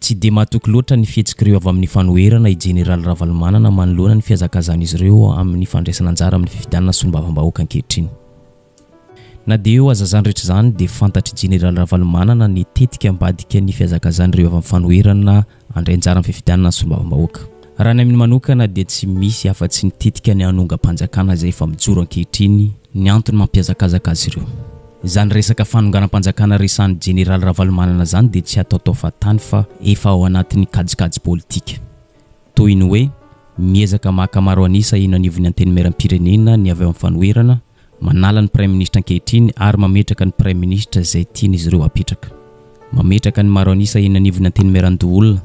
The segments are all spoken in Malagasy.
Tsy dia mahatoky loatra ny fihetsik'ireo avy amin'ny fanoherana i Jeneraly Ravalomanana manoloana ny fihazakazan'izy ireo amin'ny fandraisana anjara amin'ny fifidianana solombavambahoaka ankehitriny. Na dia eo aza izany rehetra izany dia fantatr'i Jeneraly Ravalomanana ny tetika ambadika ny fihazakazan'ireo avy amin'ny fanoherana handray anjara amin'ny fifidianana ny solombavambahoaka. Raha ny aminy manokana dia tsy misy afa-tsy ny tetika ny hanongam-panjakana izay efa mijoro ankehitriny ny antony mampihazakazaka azy ireo. Izany resaka fanonganam-panjakana resahan'ny Jeneraly Ravalomanana izany dia tsy ataotao fahatany fa efa ao anatin'ny kajikajy politika. Toy ny hoe miezaka maka maro an'isa eny anivon'ny Antenimierampirenena ny avy ao amin'ny fanoherana, manala ny Praiminisitra ankehitriny ary mametraka ny Praiminisitra izay tian'izy ireo hapetraka. Mametraka ny maro an'isa eny anivon'ny Antenimierandoholona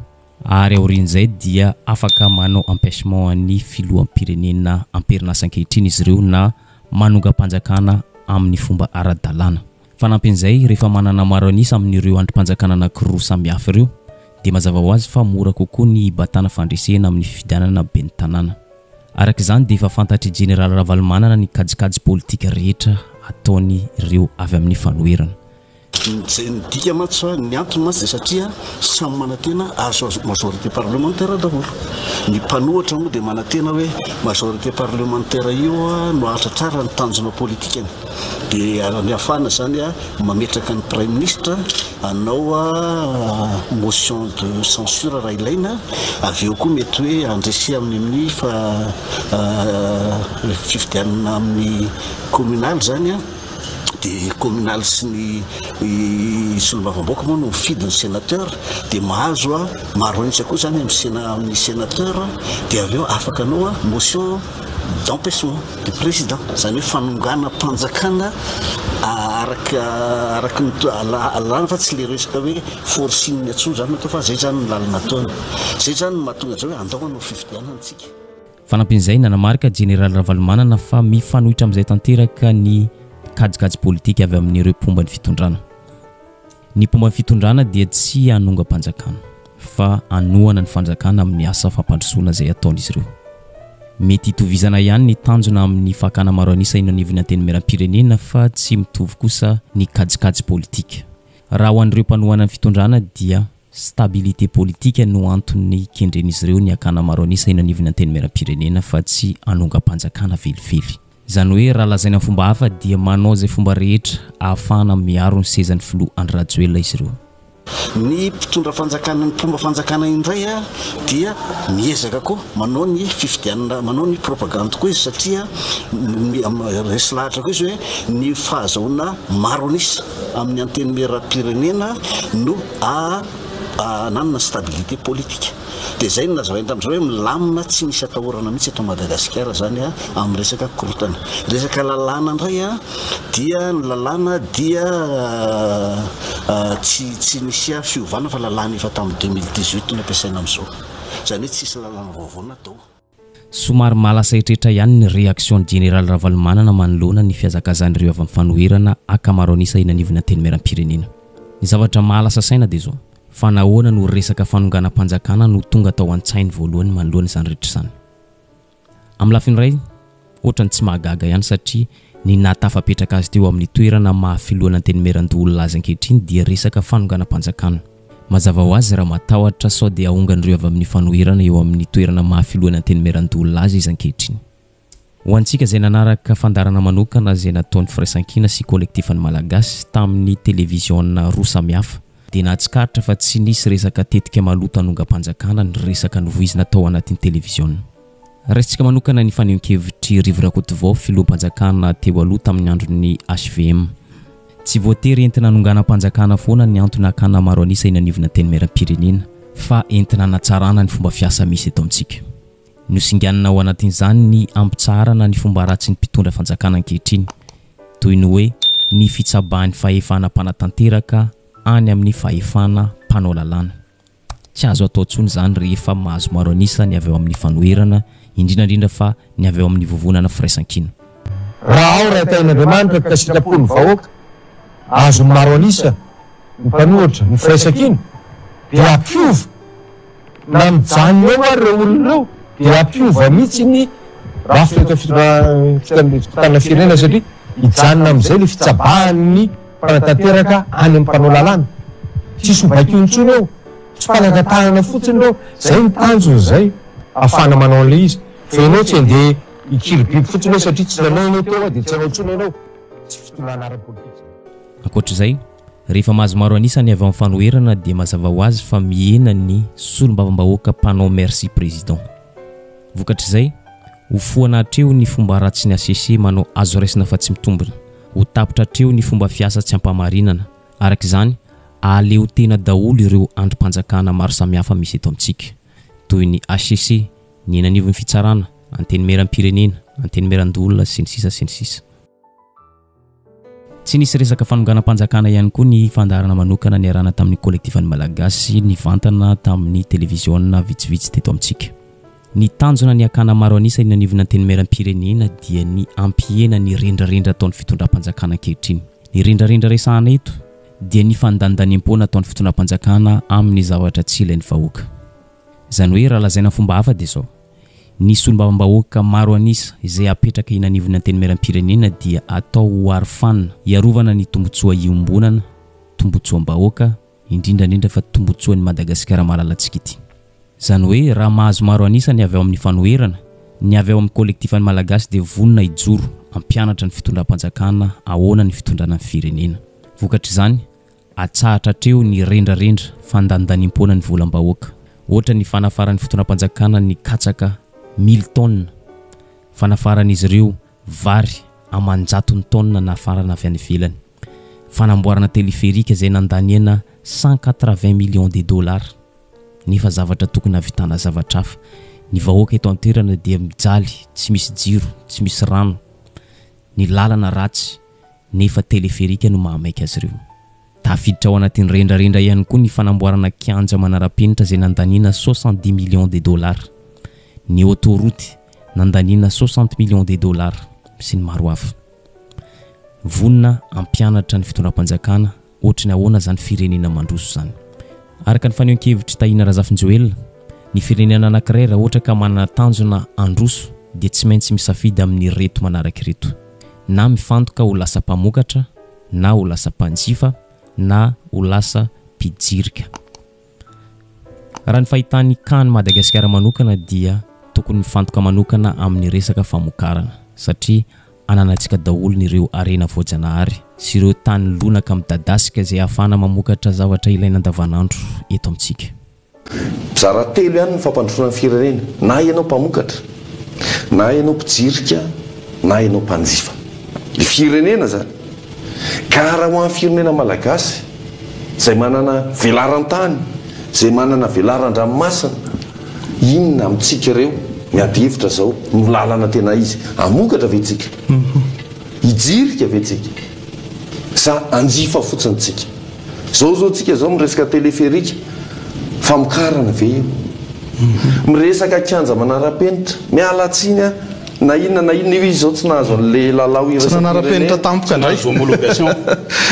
ary aorian'izay dia afaka manao empêchement an'ny Filoham-pirenena am-perinasa ankehitriny izy ireo na manongam-panjakana amin'ny fomba ara-dalàna. Fanampin'izay, rehefa manana maro an'isa amin'ireo andrim-panjakana anankiroa samihafa ireo dia mazava ho azy fa mora kokoa ny hibatana fandresena amin'ny fifidianana ben'ny tanàna. Araka izany dia efa fantatr'i Jeneraly Ravalomanana ny kajikajy politika rehetra ataon'ireo avy amin'ny fanoherana. Ny dika mantsy fa ny antony mantsy dia satria samy manantena azo majorité parlementaire daholo. Ny mpanohatra moa dia manantena hoe majorité parlementaire io no hahatratrarany ny tanjona politikany. Dia ny ahafahana izany mametraka ny praiminisitra hanao motion de censure raha ilaina, avy eo koa mety hoe handresy amin'ny fifidianana amin'ny communal izany dia communal sy ny solombavambahoaka moa no mifidy ny sénateur dia mahazo maro an'isa koa izany amin'ny sénateur dia avy eo afaka hanao motion d'empêchement du président, izany hoe fanonganam-panjakana araka araka ny lalàna fa tsy le resaka hoe forcing intsony izany no atao fa zay izany ny lalana ataony. Zay izany no mahatonga an'izao hoe andao hanao fifidianana tsika. Fanampin'izay, nanamarika Jeneraly Ravalomanana fa mifanohitra amin'izay tanteraka ny kajikajy politika avy amin'ireo mpomba ny fitondrana. Ny mpomba ny fitondrana dia tsy hanongam-panjakana, fa hanohana ny fanjakana amin'ny asa fampandrosoana izay ataon'izy ireo. Mety hitovizana ihany ny tanjona amin'ny fakana maro an'isa eny anivon'ny Antenimierampirenena fa tsy mitovy kosa ny kajikajy politika. Raha ho an'ireo mpanohana ny fitondrana dia stabilité politika no antony kendren'izy ireo ny hakana maro an'isa eny anivon'ny Antenimierampirenena fa tsy hanongam-panjakana velively. Izany hoe raha lazaina amin'ny fomba hafa dia manao izay fomba rehetra ahafahana miaro ny sezan'ny filoha Andry Rajoelina izy ireo. Ny mpitondra fanjakana, ny mpomba fanjakana indray dia miezaka koa manao ny fifidianana, manao ny propagandy koa izy satria resy lahatra koa izy hoe ny fahazahoana maro an'isa amin'ny antenimieram-pirenena no ahananana stabilité politique. Dia izay no nazavainy tamin'izao hoe milamina tsy misy atahorana mihitsy eto Madagasikara izany amin'ny resaka korontana. Resaka lalàna indray dia ny lalàna dia tsy tsy nisy fiovana fa lalàna efa tamin'ny 2018 no ampiasaina amin'izao. Izany hoe tsisy lalàna vaovao natao. Somary mahalasa eritreritra ihany ny réaction-n'ny Jeneraly Ravalomanana manoloana ny fihazakazan'ireo avy amin'ny fanoherana haka maro an'isa eny anivon'ny Antenimierampirenena. Ny zavatra mahalasa saina dia izao, fa nahoana no resaka fanonganam-panjakana no tonga tao an-tsainy voalohany manoloana izany rehetra izany? Amin'ny lafiny iray, ohatran'ny tsy mahagaga ihany satria ny nahatafapetraka azy teo amin'ny toerana maha filohan'Antenimierandoholona azy ankehitriny dia resaka fanonganam-panjakana. Mazava ho azy raha matahotra sao dia ahongan'ireo avy amin'ny fanoherana eo amin'ny toerana maha filohan'ny Antenimierandoholona azy izy ankehitriny. Ho antsika izay nanaraka fandaharana manokana izay nataon'ny Firaisankina sy Kolektifan'ny Malagasy tamin'ny televiziona roa samihafa dia nahatsikaritra fa tsy nisy resaka tetika maloto hanongam-panjakana ny resaka novoizina tao anatin'ny televiziona. Raisintsika manokana ny fanehoan-kevitr'i Rivo Rakotovao, filoham-panjakana teo aloha tamin'ny andron'ny hvm. Tsy voatery entina hanonganam-panjakana foana ny antony hakana maro an'isa eny anivon'ny Antenimierampirenena fa entina hanatsarana ny fomba fiasa misy eto amintsika. Nosinganina ao anatin'izany ny hampitsaharana ny fomba ratsin'ny mpitondra fanjakana ankehitriny, toy ny hoe ny fitsabahan'ny fahefana mpanatanteraka any amin'ny fahefana mpanao lalàna. Tsy azo atao intsony izany rehefa mahazo maro an'isa ny avy ao amin'ny fanoherana, indrindra indrindra fa ny avy ao amin'ny vovonana Firaisankina. Raha ao raha tahin'Andriamanitra ka sitrapon'ny vahoaka azon'ny maro an'isa ny mpanohitra ny Firaisankina dia hampiova na mijanona eo ary ireo olona ireo dia hampiova mihitsy ny rafitra eto fitantanana firenena satria hijanona amin'izay ilay fitsabahan'ny mpanatanteraka any amin'ny mpanao lalàna. Tsisy ho baikoiny intsony eo. Tsy fanangan-tanana fotsiny ireo, zay ny tanjona zay ahafahana manao an'ilay izy. Fa ianao tsy handeha hikiribiby fotsiny hoe satria tsy nanao ianao teo dia tsy hanao intsony ianao. Tsy fitondrana ara-politika izany. Ankoatra izay, rehefa mahazo maro an'isa ny avy ao amin'ny fanoherana dia mazava ho azy fa mihena ny solombavambahoaka mpanao merci président. Vokatr'izay, ho foana hatreo ny fomba ratsin'ny HCC manao azo raisina fa tsy mitombina. Ho tapitra hatreo ny fomba fiasa tsy ampahamarinana. Araka izany, ahaleo tena daholo ireo andrim-panjakana maro samihafa misy eto amintsika, toy ny HCC, ny eny anivon'ny fitsarana, Antenimierampirenena, Antenimierandoholona, sy ny sisa sy ny sisa. Tsy nisy resaka fanonganam-panjakana ihany koa ny fandaharana manokana niarahana tamin'ny Kolektifan'ny Malagasy nivantana tamin'ny televiziona vitsivitsy teto amintsika. Ny tanjona ny hakana maro an'isa eny anivon'ny Antenimierampirenena dia ny hampihena ny rendrarendra ataon'ny fitondram-panjakana ankehitriny. Ny rendrarendra resahana eto dia ny fandanindaniam-poana ataon'ny fitondram-panjakana amin'ny zavatra tsy ilain'ny vahoaka. Izany hoe raha lazaina amin'ny fomba hafa dia izao, ny solombavambahoaka maro an'isa izay apetraka eny anivon'ny Antenimierampirenena dia atao ho arofanina hiarovana ny tombotsoa iombonana, tombotsoam-bahoaka, indrindra indrindra fa tombotsoan'i Madagasikara malalantsika ity. Izany hoe raha mahazo maro an'isa ny avy ao amin'ny fanoherana, ny avy ao amin'ny kolektifan'ny Malagasy dia vonona hijoro hampianatra ny fitondram-panjakana ahoana ny fitondrana ny firenena. Vokatr'izany, Atsahatra hatreo ny rendrarendra fandanindaniam-poana ny volam-bahoaka. Ohatra ny fanafaran'ny fitondram-panjakana ny katsaka mily taonina, fanafaran'izy ireo vary aman-jatony taonina nafarana avy any ivelany, fanamboarana teleferika izay nandaniana 180 millions de dollars nefa zavatra tokony hahavitana zavatra hafa. Ny vahoaka eto an-toerana dia mijaly, tsy misy jiro, tsy misy rano, ny lalana ratsy, nefa teleferika no mahamaika azy ireo. Tafiditra ao anatin'ny rendrarendra ihany koa ny fanamboarana kianja manara-penitra izay nandaniana 70 millions de dollars, ny autoroute nandaniana 60 millions de dollars sy ny maro hafa. Vonona hampianatra ny fitondram-panjakana Ohatry ny ahoana izany firenena mandroso izany? Araka ny fanehoan-kevitr'i Tahina Razafinjoelina, ny firenena anankiray raha ohatra ka manana tanjona handroso dia tsy maintsy misafidy amin'ireto manaraka ireto, na mifantoka ho lasa mpamokatra, na ho lasa mpanjifa, na ho lasa mpijirika. Raha ny fahitan'ny Can Madagasikara manokana dia tokony mifantoka manokana amin'ny resaka famokarana satria ananantsika daholo ny ireo harena voajanahary sy ireo tany lonaka midadasika izay ahafahana mamokatra zavatra ilaina andavanandro eto amintsika. Mizara telo ihany ny fampandrosoana ny firenena, na ianao mpamokatra, na ianao mpijirika, na ianao mpanjifa. Ny firenena izany. Ka raha ho an'ny firenena malagasy, izay manana velaran-tany, izay manana velaran-dranomasina, inona amintsika ireo miady hevitra izao no lalana tena izy? Hamokatra ve tsika? Hijirika ve tsika? Sa hanjifa fotsiny tsika? Zao zao tsika zao miresaka teleferika, famokarana ve io? Miresaka kianja manara-penitra, miala tsiny aho na inona na inona, io izy zao tsy nahazo an'le lalao Tsy nanara-penitra iraisam-pirenena. tampoka indray. Tsy nahazo homologation.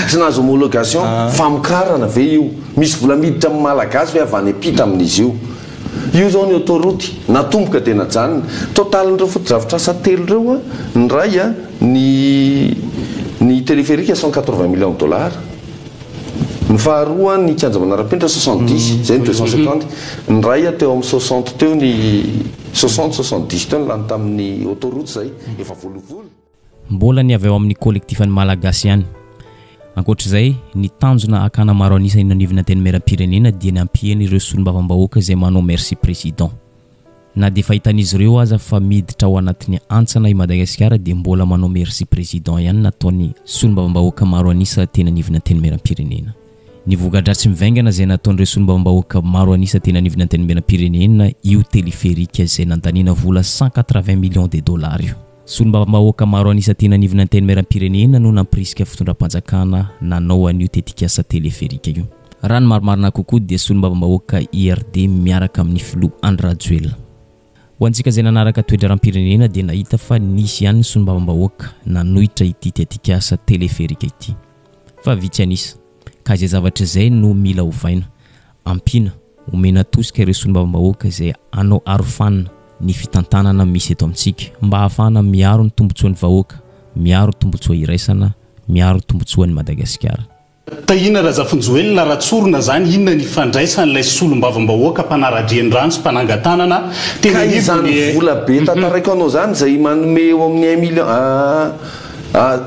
Tsy nahazo homologation, famokarana ve io? Misy vola miditra amin'ny Malagasy ve avy any am-pita amin'izy io? Io zao ny autoroute, natomboka dia najanona. Totalin'ireo fotodrafitrasa telo ireo, ny iray ny ny téléphérique 180 millions de dollars, ny faharoa ny kianja manara-penitra 70, izay ny 250, ny iray teo amin'ny 60 teo ny 60, 70 teo ny lany tamin'ny autoroute izay efa voaloa vola. Mbola ny avy ao amin'ny kolektifan'ny Malagasy ihany. Ankoatra izay, ny tanjona hakana maro an'isa eny anivon'ny Antenimierampirenena dia ny hampihena ireo solombavambahoaka izay manao merci président. Na dia efa hitan'izy ireo aza fa miditra ao anatin'ny hantsana i Madagasikara dia mbola manao merci président ihany nataon'ny solombavambahoaka maro an'isa teny anivon'ny Antenimierampirenena. Ny voka-dratsy mivaingana izay nataon'ireo solombavambahoaka maro an'isa teny anivon'ny Antenimierampirenena io téléphérique izay nandaniana vola 180 millions de dollars io. Solombavambahoaka maro an'isa teny anivon'ny Antenimierampirenena no nampirisika fitondram-panjakana nanao an'io tetikasa teleferika io. Raha ny marimarina kokoa dia solombavambahoaka IRD miaraka amin'ny filoha Andry Rajoelina. Ho antsika izay nanaraka toe-draharaham-pirenena dia nahita fa nisy ihany ny solombavambahoaka nanohitra ity tetikasa teleferika ity. Fa vitsy an'isa. Ka izay zavatra izay no mila ovaina. Ampiana, omena tosika ireo solombavambahoaka izay hanao arofanina ny fitantanana misy eto amintsika mba hahafahana miaro ny tombotsoan'ny vahoaka, miaro tombotsoa iraisana, miaro tombotsoan'i Madagasikara. Tahina Razafinjoelina, raha tsorina izany, inona ny ifandraisan'ilay solombavambahoaka mpanara-drenirano sy mpanangan-tanana teny Ka izany anivon'ny. vola be tantaraiko anao izany izay manome eo amin'ny un million à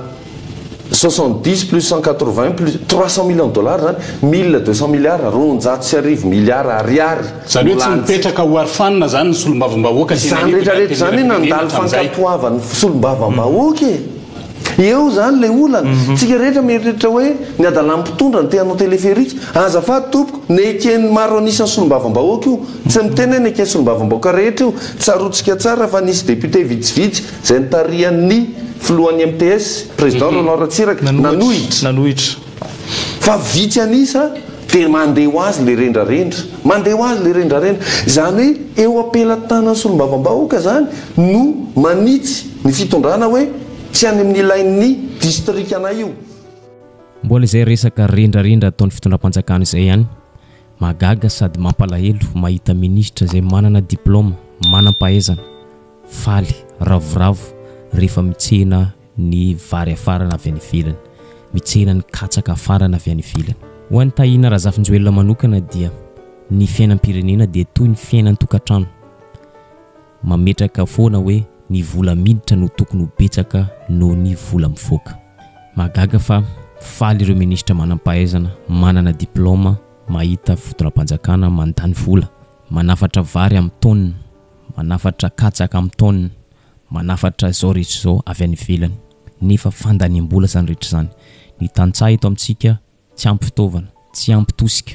70 plus 180 plus 300 millions de dollars izany, 1200 milliards, 1200 milliards ariary Izany no hoe tsy lanintsika. mipetraka ho arofanina izany ny solombavambahoaka teny Izany anivon'ny rehetra rehetra izany Antenimierampirenena nandalo hatramin'izay. fankatoavan'ny solombavambahoaka e! Eo izany ilay olana. Tsika rehetra mieritreritra hoe ny hadalan'ny mpitondra no te hanao téléphérique. Azafady tompoko, neken'ny maro an'isa ny solombavambahoaka io. Tsy miteny hoe neken'ny solombavambahoaka rehetra io. Tsaroantsika tsara fa nisy député vitsivitsy izay notarihan'ny filohan'ny MTS, président Roland Ratsiraka, nanohitra. Nanohitra. Fa vitsy an'isa dia mandeha ho azy ilay rendrarendra. Mandeha ho azy ilay rendrarendra. Izany hoe eo am-pelatanan'ny solombavambahoaka izany no manitsy ny fitondrana hoe tsy any amin'ny ilain'ny distrikanay io. Mbola izay resaka rendrarendra ataon'ny fitondram-panjakana izay ihany. Mahagaga sady mampalahelo mahita minisitra izay manana diplaoma, manam-pahaizana, faly, ravoravo rehefa mitsena ny vary afarana avy any ivelany, mitsena ny katsaka afarana avy any ivelany. Ho an'i Tahina Razafinjoelina manokana dia ny fiainam-pirenena dia toy ny fiainan-tokantrano. Mametraka foana hoe ny vola miditra no tokony ho betsaka noho ny vola mivoaka. Mahagaga fa faly ireo minisitra manam-pahaizana, manana diplaoma, mahita fitondram-panjakana mandany vola, manafatra vary amin'ny taonina, manafatra katsaka amin'ny taonina, manafatra izao rehetra izao avy any ivelany. Nefa fandaniam-bola izany rehetra izany. Ny tantsaha eto amintsika Tsy ampy fitaovana, tsy ampy tosika.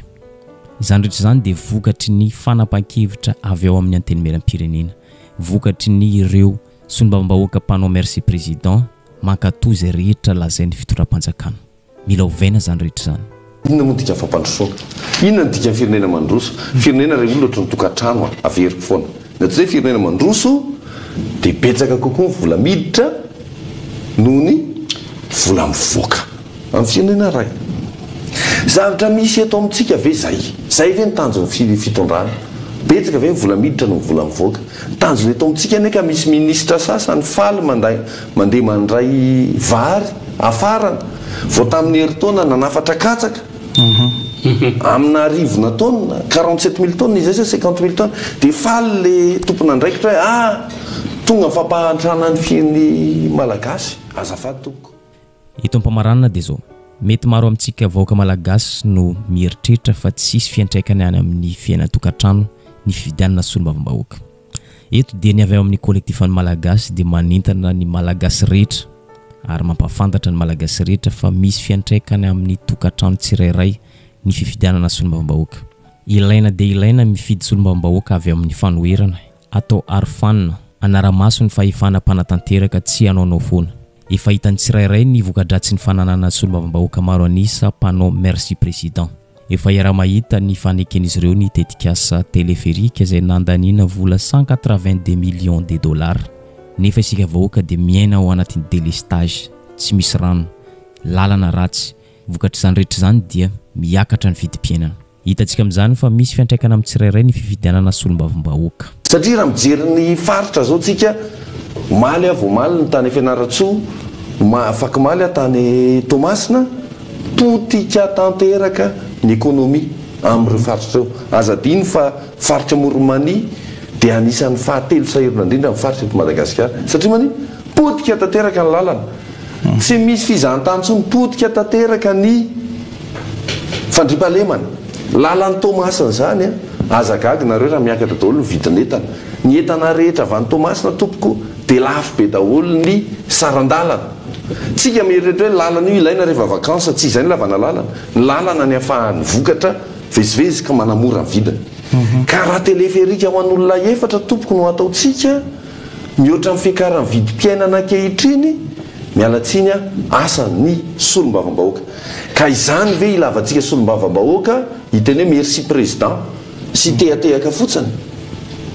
Izany rehetra izany dia vokatry ny fanapahan-kevitra avy ao amin'ny Antenimierampirenena, vokatry ny ireo solombavambahoaka mpanao merci président mankatò izay rehetra lazain'ny fitondram-panjakana. Mila ovaina izany rehetra izany. Inona moa ny dikan'ny fampandrosoana? Inona ny dikan'ny firenena mandroso? Firenena re olona ohatry ny tokantrano a! Averiko foana. Ny atao hoe firenena mandroso dia betsaka kokoa ny vola miditra noho ny vola mivoaka. Amin'ny firenena iray. Zavatra misy eto amintsika ve izay? Izay ve ny tanjon'ny fitondrana? Betsaka ve ny vola miditra noho ny vola mivoaka? Ny tanjona eto amintsika anie ka misy minisitra sasany faly manday mandeha mandray vary hafarana vao tamin'ny herintaona nanafatra katsaka amina arivona taonina, 47 mille tonnes izay sa 50 mille tonnes, dia faly le tompon'andraikitra hoe ah! tonga ny fampahantrana ny ny Malagasy. Azafady tompoko. Eto am-pamaranana dia izao, mety maro amintsika vahoaka Malagasy no mieritreritra fa tsy hisy fiantraikany any amin'ny fiainan-tokantrano ny fifidianana solombavambahoaka. Eto dia ny avy ao amin'ny Kolektifan'ny Malagasy dia manentana ny Malagasy rehetra ary mampahafantatra ny Malagasy rehetra fa misy fiantraikany amin'ny tokantrano tsirairay ny fifidianana solombavambahoaka. Ilaina dia ilaina mifidy solombavambahoaka avy amin'ny fanoherana Atao arofanina, hanara-maso ny fahefana mpanatanteraka tsy hanaonao foana. Efa hitan'ny tsirairay ny voka-dratsin'ny fananana solombavambahoaka maro an'isa mpanao merci président. Efa iaraha-mahita ny faneken'izy ireo ny tetikasa téléphérique izay nandaniana vola 182 millions de dollars. Nefa isika vahoaka dia miaina ao anatin'ny délestage, tsy misy rano, lalana ratsy, vokatr'izany rehetra izany dia miakatra ny vidim-piainana. Hitantsika amin'izany fa misy fiantraikany amin'ny tsirairay ny fifidianana solombavambahoaka. Satria raha mijery ny faritra zao tsika, omaly aho vao omaly no tany Fianarantsoa, afakomaly aho tany Toamasina, potika tanteraka ny économie amin'ireo faritra ireo. Aza adino fa faritra Amoron'i Mania dia anisan'ny fahatelo sahirana indrindra amin'ny faritra eto Madagasikara. Satria maninona? Potika tanteraka ny lalana. Tsy misy fizahantany intsony, potika tanteraka ny fandriampahalemana. Lalan'i Toamasina izany an, aza gaga nareo raha miakatra daholo ny vidin'entana. Ny entana rehetra avy any Toamasina tompoko dia lafo be daholo ny saran-dalana. Tsika mieritreritra hoe lalana io ilaina rehefa vacances, tsy izay ny lavana lalana. Ny lalana ny afahan'ny vokatra vezivezy ka manamora ny vidiny. Ka raha téléphérique ho an'olona efatra tompoko no ataontsika, Mihoatra ny fiakaran'ny vidim-piainana ankehitriny, miala tsiny aho, asa ny solombavambahoaka. Ka izany ve ilavantsika solombavambahoaka hiteny hoe merci président sy tehatehaka fotsiny?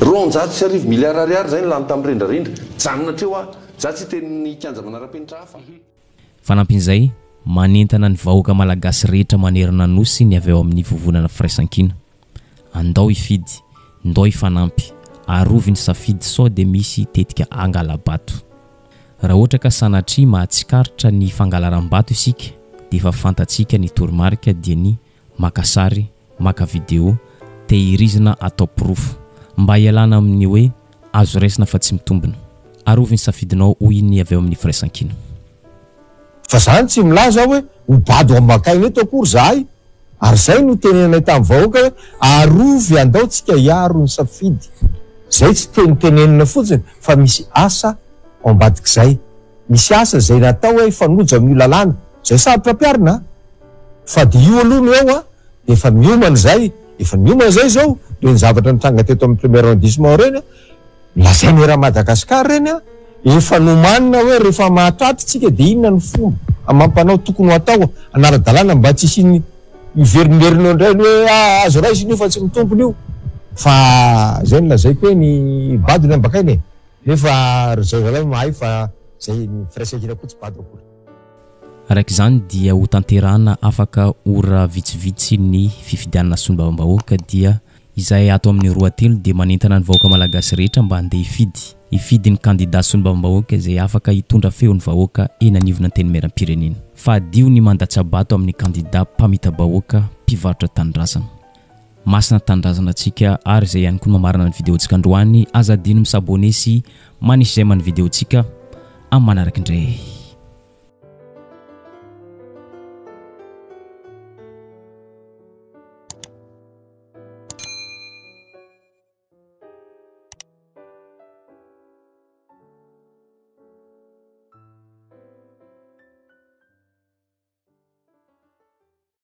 1200 milliards ariary izay no lany tamin'ny rendrarendra. Janona hatreo aho. Za tsy hiteny ny kianja manara-penitra hafa. Fanampin'izay, manentana ny vahoaka malagasy rehetra manerana Nosy ny avy ao amin'ny Vovonana Firaisankina. Andao hifidy, ndao hifanampy, arovy ny safidy sao dia misy tetika hangala-bato. Raha ohatra ka sanatria mahatsikaritra ny fangalaram-bato isika. dia efa fantatsika ny toromarika dia ny maka sary, maka video, tehirizina atao porofo. Mba hialana amin'ny hoe azo raisina fa tsy mitombina. Arovy ny safidinao hoy ny avy ao amin'ny Firaisankina. Fa zany tsy milaza aho hoe ho bado ambakaina eto akory zahay ary zay no tenenanay tamin'ny vahoaka hoe arovy andao tsika hiaro ny safidy. Zay tsy teny tenenina fotsiny fa misy asa ao ambadik'izay. Misy asa izay natao hoe hifanojo amin'io lalàna izay sarotra ampiharina a! Fa dia io aloha no eo a! Dia efa miomana izay, efa niomana izay izao, ireny zavatra nitranga teto amin'ny premier arrondissement ireny a! Lazaina eran'i Madagascar ireny a! Efa nomanina hoe rehefa mahatratra isika dia inona ny fomba amam-panao tokony ho atao hanara-dalàna mba tsy hisian'ny hiverimberina eo indray ny hoe ah azo raisina io fa tsy mitombina io. Fa izay no lazaiko hoe ny bado ny ambakaina e! Nefa ry zao zalahy mahay fa zay ny firaisankina koa tsy bado akory. Araka izany dia ho tanterahana afaka ora vitsivitsy ny fifidianana solombavambahoaka dia izahay ato amin'ny Roatelo dia manentana ny vahoaka malagasy rehetra mba handeha hifidy, hifidy ny kandida solombavambahoaka izay afaka hitondra feon'ny vahoaka eny anivon'ny Antenimierampirenena. Fadio ny mandatsa-bato amin'ny kandida mpamita-bahoaka, mpivarotra tanindrazana. Masina tanindrazana antsika ary izay ihany koa no mamarana ny vidéo ntsika androany aza adino mi s'abonner sy manisy j'aime ny vidéo ntsika amin'ny manaraka indray.